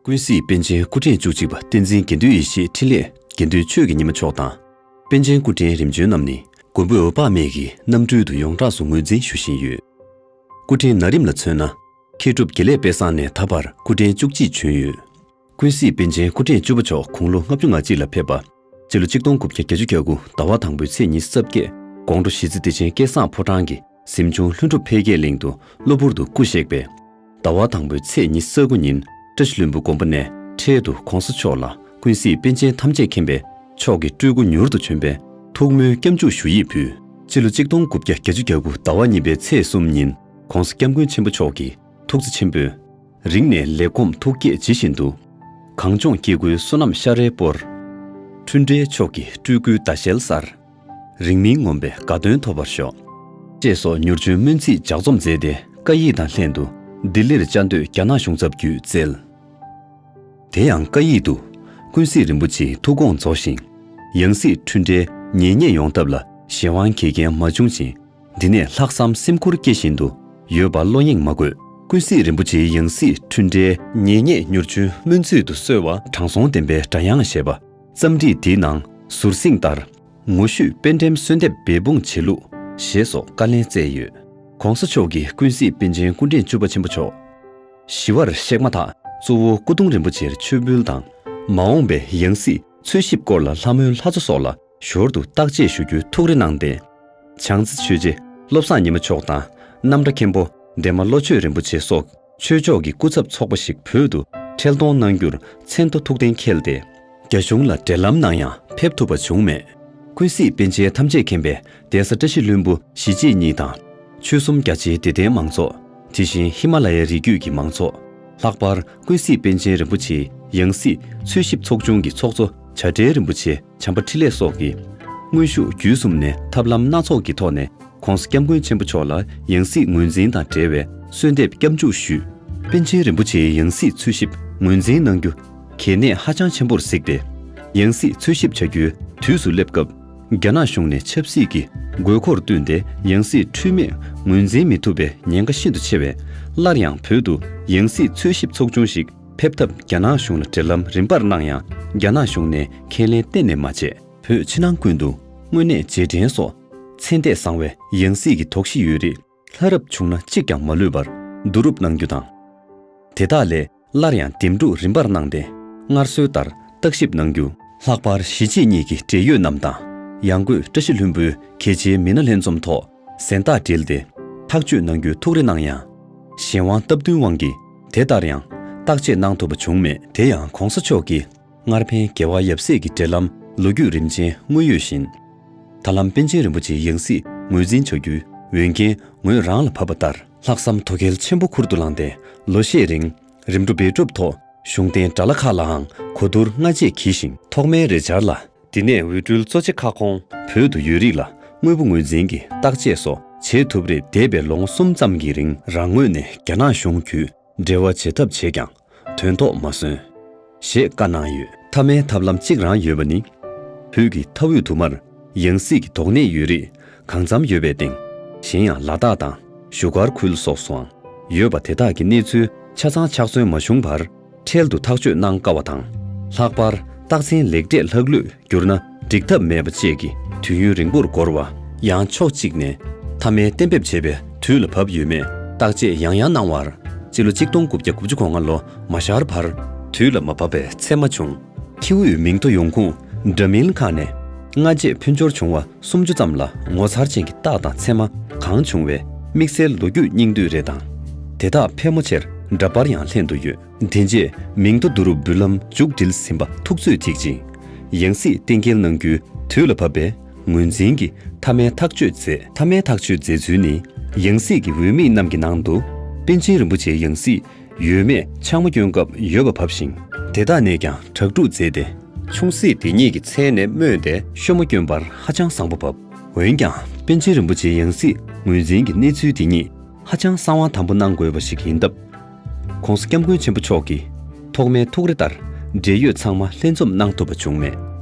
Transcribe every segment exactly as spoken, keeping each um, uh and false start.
ཀུན་གཟིགས་པཎ་ཆེན་སྐུ་ཕྲེང་བཅུ་གཅིག་པ་བསྟན་འཛིན་དགེ་འདུན་ཡེ་ཤེས་འཕྲིན་ལས་དགེ་འདུན་ཆོས་ཀྱི་ཉི་མ་མཆོག་དང་། པཎ་ཆེན་སྐུ་ཕྲེང་རིམ་བྱོན་རྣམས་ནི་མགོན་པོ་འོད་དཔག་མེད་ཀྱི་རྣམ་སྤྲུལ་དུ་ཡོངས་གྲགས་སུ་ངོས་འཛིན་ཞུ་བཞིན་ཡོད། སྐུ་ཕྲེང་ན་རིམ་ལ་མཚོན་ན། མཁས་གྲུབ་དགེ་ལེགས་དཔལ་བཟང་ནས་ད་བར་སྐུ་ཕྲེང་བཅུ་གཅིག་བྱོན་ཡོད། ཀུན་གཟིགས་པཎ་ཆེན་སྐུ་ཕྲེང་བཅུ་པ་མཆོག་དགུང་ལོ་ལྔ་བཅུ་ང་གཅིག་ལ་ཕེབས་པ། སྤྱི་ལོ་གཅིག་སྟོང་དགུ་བརྒྱ་བརྒྱད་ཅུ་གྱ་དགུ་ཟླ་བ་དང་པོའི་ཚེས་ཉི་ཤུ་རྩ་བརྒྱད། དགོང་དྲོ་གཞིས་རྩེ་བདེ་ཆེན་སྐལ་བཟང་ཕོ་བྲང་གི་གཟིམ་ཆུང་ལྷུན་གྲུབ་འཕེལ་རྒྱས་གླིང་དུ་གློ་བུར་དུ་སྐུ་གཤེགས་པས། ཟླ་བ་དང་པོའི་ཚེས་ཉི་ཤུ་རྩ་དགུ་ཉིན་བཀྲ་ཤིས་ལྷུན་པོ་དགོན་པ་ནས་འཕྲལ་དུ་༸གོང་ས་མཆོག་ལ་ཀུན་གཟིགས་པཎ་ཆེན་ཐམས་ཅད་མཁྱེན་པའི་མཆོག་གི་སྤྲུལ་སྐུ་མྱུར་དུ་བྱོན་པའི་ཐུགས་སྨོན་སྐྱབས་འཇུག་ཞུ་ཡིག་ཕུལ། སྤྱི་ལོ་གཅིག་སྟོང་དགུ་བརྒྱ་བརྒྱད་ཅུ་གྱ་དགུ་ཟླ་བ་གཉིས་པའི་ཚེས་གསུམ་ཉིན་༸གོང་ས་༸སྐྱབས་མགོན་ཆེན་པོ་མཆོག་གིས་ཐུགས་བརྩེ་ཆེན་པོས། རིང་ནས་ལས་སྒོམ་ཐུགས་བསྐྱེད་ཇི་བཞིན་དུ། གངས་ལྗོངས་སྐྱེ་དགུའི་བསོད་ནམས་ཤར་རེའི་སྤོར། འཕྲུལ་འབྲེལ་མཆོག་གི་སྤྲུལ་སྐུའི་ཟླ་ཤེལ་གསར། རིང་མིན་ངོམས་པའི་དགའ་སྟོན་ཐོབ་པར་ཤོག་ཅེས་སོགས་མྱུར་བྱོན་སྨོན་ཚིག་ལྗགས་རྩོམ་མཛད་དེ་བཀའ་ཡིག་དང་ལྷན་དུ་ལྡི་ལིར་བཅའ་སྡོད་རྒྱ་ནག་གཞུང་ཚབ་བརྒྱུད་བསྩལ། དེ་ཡང་བཀའ་ཡིག་ཏུ། ཀུན་གཟིགས་རིན་པོ་ཆེའི་ཐུགས་དགོངས་རྫོགས་ཤིང་། ཡང་སྲིད་འཕྲུལ་འབྲེལ་ཉེ་བསྙེན་ཡོང་ཐབས་ལ་གཞན་དབང་གིས་འགལ་མ་བྱུང་ཞིང་། འདི་ནས་ལྷག་བསམ་སེམས་ཁུར་བསྐྱེད་བཞིན་དུ་ཡོད་པ་བློ་གཡེང་མ་དགོས། ཀུན་གཟིགས་རིན་པོ་ཆེའི་ཡང་སྲིད་འཕྲུལ་འབྲེལ་ཉེ་བསྙེན་མྱུར་བྱོན་སྨོན་ཚིག་ཏུ་གསོལ་བ་དྲང་སྲོང་བདེན་པའི་སྒྲ་དབྱངས་ཞེས་པ་རྩོམ་སྒྲིག་འདིའི་ནང་ཟུར་ཟིང་ལྟར། ངོ་བཤུས་པཎ་ཀྲེན་གསོལ་འདེབས་འབད་འབུངས་བྱེད་ལུགས་ཞེས་སོགས་བཀའ་ལན་སྩལ་ཡོད། ༸གོང་ས་མཆོག་གིས་ཀུན་གཟིགས་པཎ་ཆེན་སྐུ་ཕྲེང་བཅུ་པ་ཆེན་པོ་མཆོག་ཞི་བར་གཤེགས་མ་ཐག་གཙོ་བོ་སྐུ་གདུང་རིན་པོ་ཆེར་མཆོད་འབུལ་དང་། མ་འོངས་པའི་ཡང་སྲིད་འཚོལ་ཞིབ་སྐོར་ལ་ལྷ་མོའི་ལྷ་མཚོ་སོགས་ལ་ཞོར་དུ་བརྟག་དཔྱད་ཞུ་རྒྱུའི་ཐུགས་རེ་གནང་སྟེ། བྱང་རྩེ་ཆོས་རྗེ་བློ་བཟང་ཉི་མ་མཆོག་དང་རྣམ་གྲྭ་མཁན་པོ་འདན་མ་བློ་ཆོས་རིན་པོ་ཆེ་སོགས་ཆོས་ཕྱོགས་ཀྱི་སྐུ་ཚབ་ཚོགས་པ་ཞིག་བོད་དུ་འཕྲལ་གཏོང་གནང་རྒྱུར་མཚན་ཐོ་ཐུགས་གཏན་འཁེལ་ཏེ། རྒྱ་གཞུང་ལ་འབྲེལ་ལམ་གནང་ཡང་ཕེབས་ཐུབ་པ་བྱུང་མེད། ཀུན་གཟིགས་པཎ་ཆེན་ཐམས་ཅད་མཁྱེན་པའི་གདན་ས་བཀྲ་ཤིས་ལྷུན་པོ་གཞིས་བྱེས་གཉིས་དང་། ཆོལ་གསུམ་རྒྱ་ཆེའི་དད་ལྡན་མང་ཚོགས། དེ་བཞིན་ཧི་མ་ལ་ཡའི་རི་རྒྱུད་ཀྱི་མང་ཚོགས། ལྷག་པར་ཀུན་གཟིགས་པཎ་ཆེན་རིན་པོ་ཆེའི་ཡང་སྲིད་འཚོལ་ཞིབ་ཚོགས་ཆུང་གི་ཚོགས་གཙོ་བྱ་བྲལ་རིན་པོ་ཆེ་བྱམས་པ་འཕྲིན་ལས་སོགས་ཀྱིས། དངོས་ཤུགས་བརྒྱུད་གསུམ་ནས་ཐབས་ལམ་སྣ་ཚོགས་ཀྱི་ཐོག་ནས་༸གོང་ས་༸སྐྱབས་མགོན་ཆེན་པོ་མཆོག་ལ་ཡང་སྲིད་ངོས་འཛིན་དང་འབྲེལ་བའི་གསོལ་འདེབས་སྐྱབས་འཇུག་ཞུས། པཎ་ཆེན་རིན་པོ་ཆེའི་ཡང་སྲིད་འཚོལ་ཞིབ་ངོས་འཛིན་གནང་རྒྱུ་གལ་གནད་ཧ་ཅང་ཆེན་པོར་གཟིགས་ཏེ། ཡང་སྲིད་འཚོལ་ཞིབ་བྱ་རྒྱུའི་དུས་སུ་སླེབས་སྐབས། རྒྱ་ནག་གཞུང་ནས་ཆབ་སྲིད་ཀྱི་དགོས་མཁོར་བསྟུན་ཏེ་ཡང་སྲིད་འཁྲུལ་མེད་ངོས་འཛིན་མི་ཐུབ་པའི་ཉེན་ཁ་ཤིན་ཏུ་ཆེ་བས། སླར་ཡང་བོད་དུ་ཡང་སྲིད་འཚོལ་ཞིབ་ཚོགས་ཆུང་ཞིག་ཕེབས་ཐབས་རྒྱ་ནག་གཞུང་ལ་འབྲེལ་ལམ་རིམ་པར་གནང་ཡང་། རྒྱ་ནག་གཞུང་ནས་ཁས་ལེན་གཏན་ནས་མ་བྱས། བོད་ཕྱི་ནང་ཀུན་ཏུ་དངོས་གནས་རྗེས་དྲན་སོགས་ཚད་ལྡན་བཟང་བའི་ཡང་སྲིད་ཀྱི་དོགས་གཞི་ཡོད་རིགས་ལྷ་རབ་བྱུང་ན་གཅིག་ཀྱང་མ་ལུས་པར་བསྡུ་རུབ་གནང་རྒྱུ་དང་། དེ་དག་ལས་སླར་ཡང་འདེམས་སྒྲུག་རིམ་པར་གནང་སྟེ་སྔར་སྲོལ་ལྟར་བརྟག་ཞིབ་གནང་རྒྱུ། ལྷག་པར་གཞིས་བྱེས་གཉིས་ཀྱི་འབྲེལ་ཡོད་རྣམས་དང་ཡང་སྒོས་བཀྲ་ཤིས་ལྷུན་པོའི་གལ་ཆེའི་མི་སྣ་ལྷན་འཛོམས་ཐོག་གཟེངས་རྟགས་བསྒྲིལ་ཏེ་ཐག་གཅོད་གནང་རྒྱུའི་ཐུགས་རེ་གནང་ཡང་། གཞན་དབང་སྟབས་བསྟུན་དབང་གིས་དེ་ལྟར་ཡང་བརྟག་དཔྱད་གནང་ཐུབ་པ་བྱུང་མེད། དེ་ཡང་༸གོང་ས་མཆོག་གིས། སྔར་ཕན་རྒྱལ་བ་ཡབ་སྲས་ཀྱི་འབྲེལ་ལམ་ལོ་རྒྱུས་རིམ་ཆེན་དངོས་ཡོད་བཞིན། ད་ལམ་པཎ་ཆེན་རིན་པོ་ཆེའི་ཡང་སྲིད་ངོས་འཛིན་བྱ་རྒྱུའི་འོས་འགན་ངོས་རང་ལ་བབས་པ་ལྟར། ལྷག་བསམ་དོ་གལ་ཆེན་པོ་ཁུར་དུ་བླངས་ཏེ་ལོ་ཤས་རིང་རིམ་གྲོ་འབད་སྒྲུབ་ཐོག་གཞུང་རྟེན་དགྲ་ལྷ་ཁག་ལའང་གོ་བསྡུར་སྔ་རྗེས་བགྱིས་ཤིང་། ཐོག་མའི་རེ་འཆར་ལ། འདི་ནས་འོས་སྤྲུལ་གཙོ་ཆེ་ཁ་སྐོང་བོད་དུ་ཡོད་རིགས་ལ་དངོས་པོ་ངོས་འཛིན་གྱི་བརྟག་དཔྱད་སོགས་བྱེད་ཐུབ་རེས་འདས་པའི་ལོ་ངོ་གསུམ་ཙམ་གྱི་རིང་རང་ངོས་ནས་རྒྱ་ནག་གཞུང་བརྒྱུད་འབྲེལ་བ་བྱེད་ཐབས་བྱས་ཀྱང་། དོན་ཐོག་མ་སོན། ཞེས་བཀའ་གནང་ཡོད། མཐའ་མའི་ཐབས་ལམ་གཅིག་རང་ཡོད་པ་ནི། བོད་ཀྱི་མཐའ་དབུས་དུ་མར་ཡང་སྲིད་ཀྱི་དོགས་གནད་ཡོད་རིགས་གང་འཚམ་ཡོད་པའི་སྟེང་། གཞན་ཡང་ལ་དྭགས་དང་བཞུགས་སྒར་ཁུལ་སོགས་སུའང་ཡོད་པ་དེ་དག་གི་གནས་ཚུལ་ཆ་ཚང་ཆགས་སོན་མ་བྱུང་བར། འཕྲལ་དུ་ཐག་གཅོད་གནང་དཀའ་བ་དང་། ལྷག་པར་རྟགས་མཚན་ལེགས་གྲས་ལྷག་ལུས་གྱུར་ན་འགྲིག་ཐབས་མེད་པ་བཅས་ཀྱི་དུས་ཡུན་རིང་པོར་འགོར་བ། ཡང་ཕྱོགས་གཅིག་ནས་མཐའ་མའི་གཏན་འབེབས་བྱེད་པའི་དུས་ལ་བབ་ཡོད་མེད་བརྟག་དཔྱད་ཡང་ཡང་གནང་བར། སྤྱི་ལོ་གཅིག་སྟོང་དགུ་བརྒྱ་དགུ་བཅུ་གོ་ལྔ་ལོ་མ་ཤར་བར་དུས་ལ་མ་བབ་པའི་ཚད་མ་བྱུང་། མཁྱེན་འོས་མིང་ཐོ་ཡོང་ཁུངས་འདྲ་མིན་ཁག་ནས་སྔ་རྗེས་ཕུལ་འབྱོར་བྱུང་བ་སུམ་ཅུ་ཙམ་ལ་ངོ་མཚར་ཅན་གྱི་རྟགས་དང་མཚན་མ་གང་བྱུང་བས་དམིགས་བསལ་ལོ་རྒྱུས་རྙིང་བསྡུས་རེད་དང་། དེ་དག་ཕལ་མོ་ཆེར་འདྲ་པར་ཡང་ལྷན་དུ་ཡོད། དེ་རྗེས་མིང་ཐོ་བསྡུ་རུབ་འབུལ་ལམ་མཇུག་སྒྲིལ་ཟིན་པ་ཐུགས་ཚོད་ཐིག་ཅིང་། ཡང་སྲིད་གཏན་འཁེལ་གནང་རྒྱུའི་དུས་ལ་བབ་པའི་ངོས་འཛིན་གྱི་མཐའ་མའི་ཐག་གཅོད་མཛད། མཐའ་མའི་ཐག་གཅོད་མཛད་ཚུལ་ནི། ཡང་སྲིད་ཀྱི་འོས་མིའི་རྣམས་ཀྱི་ནང་དུ་པཎ་ཆེན་རིན་པོ་ཆེའི་ཡང་སྲིད་ཡོད་མེད་ཕྱག་མོ་སྐྱོན་སྐབས་ཡོད་པ་བབས་ཤིང་། དེ་དག་ནས་ཀྱང་དྲག་སྒྲུག་མཛད་དེ། ཆུང་སྲིད་དེ་ཉིད་ཀྱི་མཚན་ནས་སྨོས་ཏེ་ཤོ་མོ་སྐྱོན་པར་ཧ་ཅང་བཟང་པོ་བབས། འོན་ཀྱང་པཎ་ཆེན་རིན་པོ་ཆེའི་ཡང་སྲིད་ངོས་འཛིན་གྱི་གནས་ཚུལ་དེ་ཉིད་ཧ་ཅང་གསང་བ་དམ་པོ་གནང་དགོས་པ་ཞིག་ཡིན་སྟབས། ༸གོང་ས་༸སྐྱབས་མགོན་ཆེན་པོ་མཆོག་གིས་ཐོག་མའི་ཐུགས་རེ་ལྟར་འབྲེལ་ཡོད་ཚང་མ་ལྷན་འཛོམས་གནང་ཐུབ་པ་བྱུང་མེད།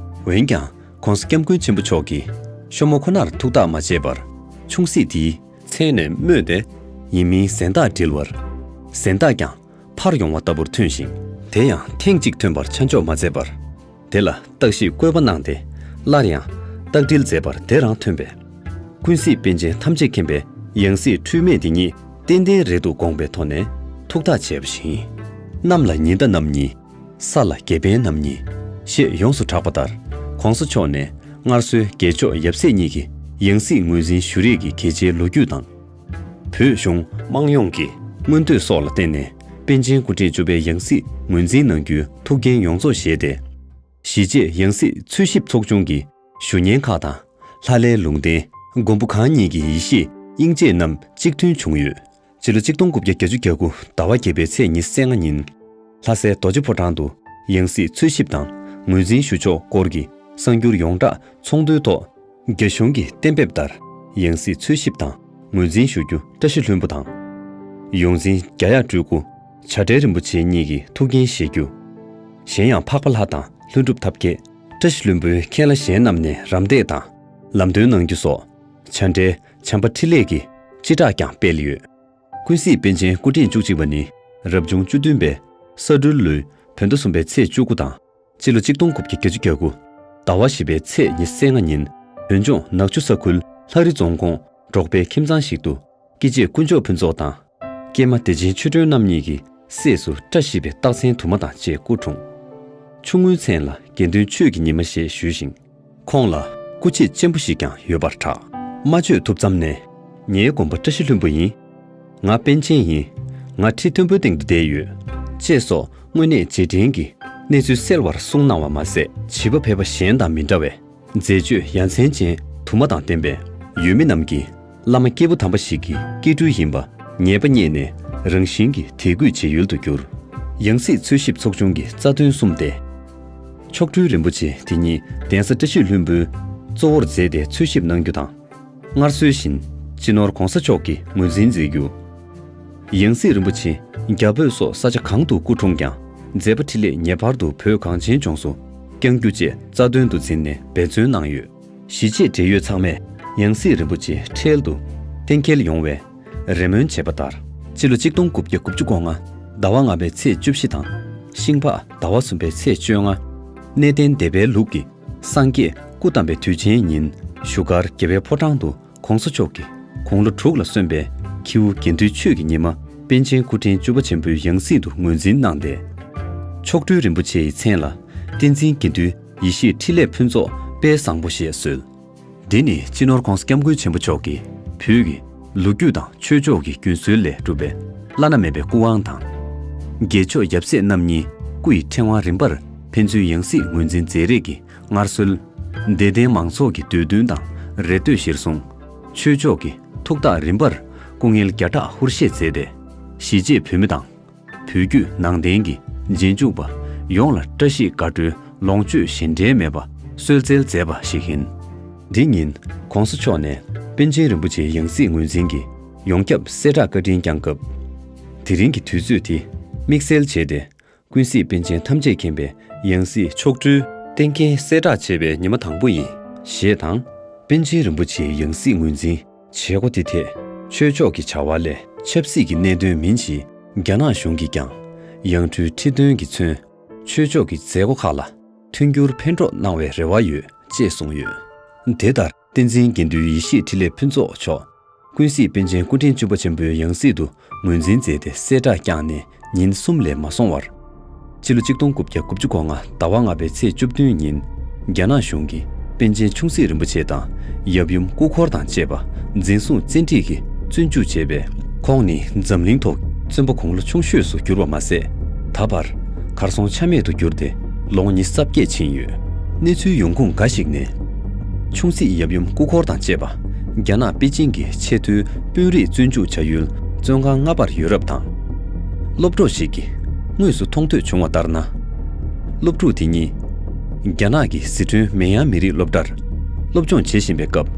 འོན་ཀྱང་༸གོང་ས་༸སྐྱབས་མགོན་ཆེན་པོ་མཆོག་གིས་ཤོ་མོ་ཁོ་ནར་ཐུགས་ཐག་མ་བཅད་པར་ཆུང་སྲིད་དེའི་མཚན་ནས་སྨོས་ཏེ་ཡིན་མིན་གཟེངས་རྟགས་བསྒྲིལ་བར། གཟེངས་རྟགས་ཀྱང་ཕར་ཡོང་བ་ལྟ་བུར་ཐོན་ཞིང་ དེ་ཡང་ཐེངས་གཅིག་ཐོན་པར་ཆ་འཇོག་མ་མཛད་པར། དེ་ལ་བརྟག་ཞིབ་བཀོད་པ་གནང་སྟེ། སླར་ཡང་བརྟག་དྲིལ་མཛད་པར་དེ་རང་ཐོན་པས། ཀུན་གཟིགས་པཎ་ཆེན་ཐམས་ཅད་མཁྱེན་པས་ཡང་སྲིད་འཁྲུལ་མེད་འདི་ཉིད་ཏན་ཏན་རེད་དོ་དགོངས་པའི་ཐོག་ནས་ཐུགས་ཐག་བཅད་པ་བཞིན། གནམ་ལ་ཉི་ཟླ་རྣམ་གཉིས། ས་ལ་དགེ་འཕེལ་རྣམ་གཉིས། ཞེས་ཡོངས་སུ་གྲགས་པ་ལྟར། ྋགོང་ས་མཆོག་ནས་སྔར་སྲོལ་རྒྱལ་མཆོག་ཡབ་སྲས་གཉིས་ཀྱི་ཡང་སྲིད་ངོས་འཛིན་ཞུ་རེས་ཀྱི་གལ་ཆེའི་ལོ་རྒྱུས་དང་། བོད་གཞུང་དམངས་ཡོངས་ཀྱི་མངོན་འདོད་སོགས་ལ་བརྟེན་ནས། པཎ་ཆེན་སྐུ་ཕྲེང་བཅུ་པའི་ཡང་སྲིད་ངོས་འཛིན་གནང་རྒྱུའི་ཐུགས་འགན་ཡོངས་རྫོགས་བཞེས་ཏེ། གཞིས་བྱེས་ཡང་སྲིད་འཚོལ་ཞིབ་ཚོགས་ཆུང་གི་ཞུ་སྙན་ཁག་དང་། ལྷ་ལའི་ལུང་བསྟན། མགོན་པོ་གང་ཉིད་ཀྱི་ཡེ་ཤེས་དབྱིངས་དཔྱད་རྣམས་གཅིག་མཐུན་བྱུང་ཡོད། སྤྱི་ལོ་གཅིག་སྟོང་དགུ་བརྒྱ་བརྒྱད་ཅུ་གྱ་དགུ་ཟླ་བ་བརྒྱད་པའི་ཚེས་ཉི་ཤུ་རྩ་ལྔ་ཉིན། ལྷ་སའི་རྡོ་རྗེ་ཕོ་བྲང་དུ་ཡང་སྲིད་འཚོལ་ཞིབ་དང་ངོས་འཛིན་ཞུ་ཕྱོགས་སྐོར་གྱི་གསར་འགྱུར་ཡོངས་བསྒྲགས་ཚོགས་འདུའི་ཐོག་རྒྱ་གཞུང་གི་གཏན་འབེབས་ལྟར། ཡང་སྲིད་འཚོལ་ཞིབ་དང་ངོས་འཛིན་ཞུ་རྒྱུ་བཀྲ་ཤིས་ལྷུན་པོ་དང་། ཡོངས་འཛིན་རྒྱ་ཡག་སྤྲུལ་སྐུ་བྱ་བྲལ་རིན་པོ་ཆེ་གཉིས་ཀྱིས་ཐུགས་འགན་བཞེས་རྒྱུ། གཞན་ཡང་འཕགས་པ་ལྷ་དང་ལྷུན་གྲུབ་ཐབས་མཁས། བཀྲ་ཤིས་ལྷུན་པོའི་མཁན་བླ་གཞན་རྣམས་ནས་རམ་འདེགས་དང་ལམ་སྟོན་གནང་རྒྱུ་སོགས། བྱ་བྲལ་བྱམས་པ་འཕྲིན་ལས་ཀྱི་སྤྱི་བསྒྲགས་ཀྱང་སྤེལ་ཡོད། ཀུན་གཟིགས་པཎ་ཆེན་སྐུ་ཕྲེང་བཅུ་གཅིག་པ་ནི། རབ་བྱུང་བཅུ་བདུན་པའི་ས་སྦྲུལ་ལོའི་བོད་ཟླ་གསུམ་པའི་ཚེས་བཅུ་དགུ་དང་། སྤྱི་ལོ་གཅིག་སྟོང་དགུ་བརྒྱ་བརྒྱད་ཅུ་གྱ་དགུ་ཟླ་བ་བཞི་པའི་ཚེས་ཉི་ཤུ་རྩ་ལྔ་ཉིན། བོད་ལྗོངས་ནག་ཆུ་ས་ཁུལ་ལྷ་རི་རྫོང་ཁོངས་འབྲོག་པའི་ཁྱིམ་ཚང་ཞིག་ཏུ། སྐྱེས་ཆེན་དཀོན་མཆོག་ཕུན་ཚོགས་དང་། སྐྱེས་མ་བདེ་ཆེན་ཆོས་སྒྲོན་རྣམ་གཉིས་ཀྱི་སྲས་སུ་བཀྲ་ཤིས་པའི་རྟགས་མཚན་དུ་མ་དང་བཅས་སྐུ་འཁྲུངས། ཆུང་ངུའི་མཚན་ལ་དགེ་འདུན་ཆོས་ཀྱི་ཉི་མ་ཞེས་ཞུས་ཤིང་། ཁོང་ལ་སྐུ་མཆེད་གཅེན་པོ་ཞིག་ཀྱང་ཡོད་པར་གྲགས། མ་བཅོས་ཐུབ་ཙམ་ནས། ངའི་དགོན་པ་བཀྲ་ཤིས་ལྷུན་པོ་ཡིན། ང་པཎ་ཆེན་ཡིན། ང་ཁྲི་མཐོན་པོའི་སྟེང་དུ་བསྡད་ཡོད། ཅེས་སོགས་དངོས་གནས་རྗེས་དྲན་གྱི་གནས་ཚུལ་གསལ་བར་གསུངས་གནང་བ་མ་ཟད། བྱིས་པ་ཕལ་པ་གཞན་དང་མི་འདྲ་བའི་མཛེས་དཔྱོད་ཡ་མཚན་ཅན་དུ་མ་དང་ལྡན་པས། ཡུལ་མི་རྣམས་ཀྱིས་བླ་མ་སྐྱེས་བུ་དམ་པ་ཞིག་གི་སྐྱེ་སྤྲུལ་ཡིན་པ་ངེས་པ་རྙེད་ནས། རང་བཞིན་གྱིས་དད་གུས་བྱེད་ཡུལ་དུ་གྱུར། ཡང་སྲིད་འཚོལ་ཞིབ་ཚོགས་ཆུང་གི་རྩ་དོན་གསུམ་སྟེ། མཆོག་སྤྲུལ་རིན་པོ་ཆེ་དེ་ཉིད་གདན་ས་བཀྲ་ཤིས་ལྷུན་པོའི་གཙོ་བོར་མཛད་དེ་འཚོལ་ཞིབ་གནང་རྒྱུ་དང་། སྔར་སྲོལ་བཞིན་སྤྱི་ནོར་ྋགོང་ས་མཆོག་གིས་ངོས་འཛིན་མཛད་རྒྱུ། ཡང་སྲིད་རིན་པོ་ཆེ་རྒྱ་བོད་སོགས་ས་ཆ་གང་དུ་སྐུ་འཁྲུངས་ཀྱང་། མཛད་པ་འཕྲིན་ལས་ངེས་པར་དུ་བོད་གངས་ཅན་ལྗོངས་སུ་བསྐྱང་རྒྱུ་བཅས་རྩ་དོན་དུ་འཛིན་ནས་འབད་བརྩོན་གནང་ཡོད། གཞིས་བྱེས་འབྲེལ་ཡོད་ཚང་མས་ཡང་སྲིད་རིན་པོ་ཆེ་འཕྲལ་དུ་གཏན་འཁེལ་ཡོང་བའི་རེ་སྨོན་བྱས་པ་ལྟར། སྤྱི་ལོ་གཅིག་སྟོང་དགུ་བརྒྱ་དགུ་བཅུ་གོ་ལྔ་ཟླ་བ་ལྔ་པའི་ཚེས་བཅུ་བཞི་དང་། ཤིང་ཕག་ཟླ་བ་གསུམ་པའི་ཚེས་བཅོ་ལྔ། གནས་བརྟན་སྡེ་པའི་ལུགས་ཀྱི་སངས་རྒྱས་སྐུ་བལྟམས་པའི་དུས་ཆེན་ཉིན། བཞུགས་སྒར་རྒྱལ་བའི་ཕོ་བྲང་དུ་ྋགོང་ས་མཆོག་གིས་དགུང་ལོ་དྲུག་ལ་སོན་པའི་ཁྱེའུ་དགེ་འདུན་ཆོས་ཀྱི་ཉི་མ་པཎ་ཆེན་སྐུ་ཕྲེང་བཅུ་པ་ཆེན་པོའི་ཡང་སྲིད་དུ་ངོས་འཛིན་གནང་སྟེ། མཆོག་སྤྲུལ་རིན་པོ་ཆེ་ཡི་མཚན་ལ་བསྟན་འཛིན་དགེ་འདུན་ཡེ་ཤེས་འཕྲིན་ལས་ཕུན་ཚོགས་དཔལ་བཟང་པོ་ཞེས་གསོལ། འདི་ནི་སྤྱི་ནོར་ྋགོང་ས་ྋསྐྱབས་མགོན་ཆེན་པོ་མཆོག་གིས་བོད་ཀྱི་ལོ་རྒྱུས་དང་ཆོས་ཕྱོགས་ཀྱི་རྒྱུན་སྲོལ་ལས་གྲུབ་པའི་བླ་ན་མེད་པའི་སྐུ་དབང་དང་། རྒྱལ་མཆོག་ཡབ་སྲས་རྣམ་གཉིས་སྐུ་ཡི་ཕྲེང་བ་རིམ་པར་ཕན་ཚུན་ཡང་སྲིད་ངོས་འཛིན་མཛད་རེས་ཀྱི་སྔར་སྲོལ། དད་ལྡན་མང་ཚོགས་ཀྱི་འདོད་འདུན་དང་རེ་ལྟོས་གཞིར་བཟུང་། ཆོས་ཕྱོགས་ཀྱི་ཐུགས་ཐག་རིམ་པར་སྐུ་ངལ་བརྒྱ་ཕྲག་ཧུར་བཞེས་མཛད་དེ། གཞིས་བྱེས་བོད་མི་དང་། བོད་བརྒྱུད་ནང་བསྟན་གྱི་རྗེས་འཇུག་པ་ཡོངས་ལ་བཀྲ་ཤིས་དགའ་སྤྲོའི་ལོངས་སྤྱོད་གཞན་འདྲའི་མེད་པ་གསོལ་སྩལ་མཛད་པ་ཞིག་ཡིན། འདི་ཉིན་ྋགོང་ས་མཆོག་ནས་པཎ་ཆེན་རིན་པོ་ཆེའི་ཡང་སྲིད་ངོས་འཛིན་གྱི་ཡོངས་ཁྱབ་གསལ་བསྒྲགས་བཀའ་དྲིན་བསྐྱངས་སྐབས། དེ་རིང་གི་དུས་ཚོད་དེ་དམིགས་བསལ་བྱས་ཏེ། ཀུན་གཟིགས་པཎ་ཆེན་ཐམས་ཅད་མཁྱེན་པའི་ཡང་སྲིད་མཆོག་སྤྲུལ་གཏན་འཁེལ་གསལ་བསྒྲགས་བྱས་པའི་ཉི་མ་དང་པོ་ཡིན། ཞེས་དང་། པཎ་ཆེན་རིན་པོ་ཆེའི་ཡང་སྲིད་ངོས་འཛིན་བྱེད་སྒོ་དེ་ཐད་ཆོས་ཕྱོགས་ཀྱི་བྱ་བ་ལས་ཆབ་སྲིད་ཀྱི་གནད་དོན་མིན་ཞེས། རྒྱ་ནག་གཞུང་གིས་ཀྱང་ཡང་སྤྲུལ་ཁྲི་སྟོན་གྱིས་མཚོན་ཆོས་ཕྱོགས་ཀྱི་མཛད་སྒོ་ཁག་ལ་མཐུན་འགྱུར་ཕན་གྲོགས་གནང་བའི་རེ་བ་ཡོད་ཅེས་གསུངས་ཡོད། དེ་ལྟར་བསྟན་འཛིན་དགེ་འདུན་ཡེ་ཤེས་འཕྲིན་ལས་ཕུན་ཚོགས་མཆོག་ཀུན་གཟིགས་པཎ་ཆེན་སྐུ་ཕྲེང་བཅུ་པ་ཆེན་པོའི་ཡང་སྲིད་དུ་ངོས་འཛིན་མཛད་དེ་གསལ་བསྒྲགས་བསྐྱངས་ནས་ཉིན་གསུམ་ལས་མ་སོང་བར། སྤྱི་ལོ་གཅིག་སྟོང་དགུ་བརྒྱ་དགུ་བཅུ་གོ་ལྔ་ཟླ་བ་ལྔ་པའི་ཚེས་བཅུ་བདུན་ཉིན། རྒྱ་ནག་གཞུང་གིས་པཎ་ཆེན་ཆུང་སྲིད་རིན་པོ་ཆེ་དང་ཡབ་ཡུམ་སྐུ་འཁོར་དང་བཅས་པ་འཛིན་བཟུང་བཙན་ཁྲིད་ཀྱིས་བཙོན་འཇུག་བྱས་པས། ཁོང་ནི་འཛམ་གླིང་ཐོག་བཙོན་པ་དགུང་ལོ་ཆུང་ཤོས་སུ་གྱུར་བ་མ་ཟད། ད་བར་གར་སོང་ཆ་མེད་དུ་གྱུར་ཏེ་ལོ་ངོ་ཉི་ཤུ་རྩ་བརྒྱད་ཕྱིན་ཡོད། གནས་ཚུལ་ཡོང་ཁུངས་འགའ་ཞིག་ནས། ཆུང་སྲིད་ཡབ་ཡུམ་སྐུ་འཁོར་དང་བཅས་པ་རྒྱ་ནག་པེ་ཅིང་གི་ཆེས་མཐོའི་དཔོན་རིགས་བཙོན་འཇུག་བྱ་ཡུལ་བཙོན་ཁང་ལྔ་པར་ཡོད་རབས་དང་། སློབ་གྲོགས་ཤིག་གིས་དངོས་སུ་མཐོང་ཐོས་བྱུང་བ་ལྟར་ན། སློབ་ཕྲུག་དེ་གཉིས་རྒྱ་ནག་གི་ཟི་ཁྲོན་མེན་ཡང་མི་རིགས་སློབ་གྲྭར་སློབ་སྦྱོང་བྱེད་བཞིན་པའི་སྐབས།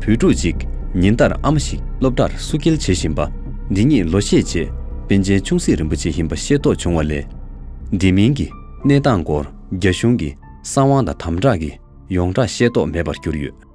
བོད་ཕྲུག་ཅིག་ཉིན་ལྟར་ཨ་མ་ཞིག་སློབ་གྲྭར་བསུ་སྐྱེལ་བྱེད་བཞིན་པ་འདི་ཉིད་ལོ་ཤས་རྗེས་པཎ་ཆེན་ཆུང་སྲིད་རིན་པོ་ཆེ་ཡིན་པ་ཤེས་རྟོགས་བྱུང་བ་ལས། འདི་མིན་གྱི་གནས་སྟངས་སྐོར་རྒྱ་གཞུང་གི་གསང་བ་དང་དམ་དྲག་གི་ཡོངས་གྲགས་ཤེས་རྟོགས་མེད་པར་གྱུར་ཡོད།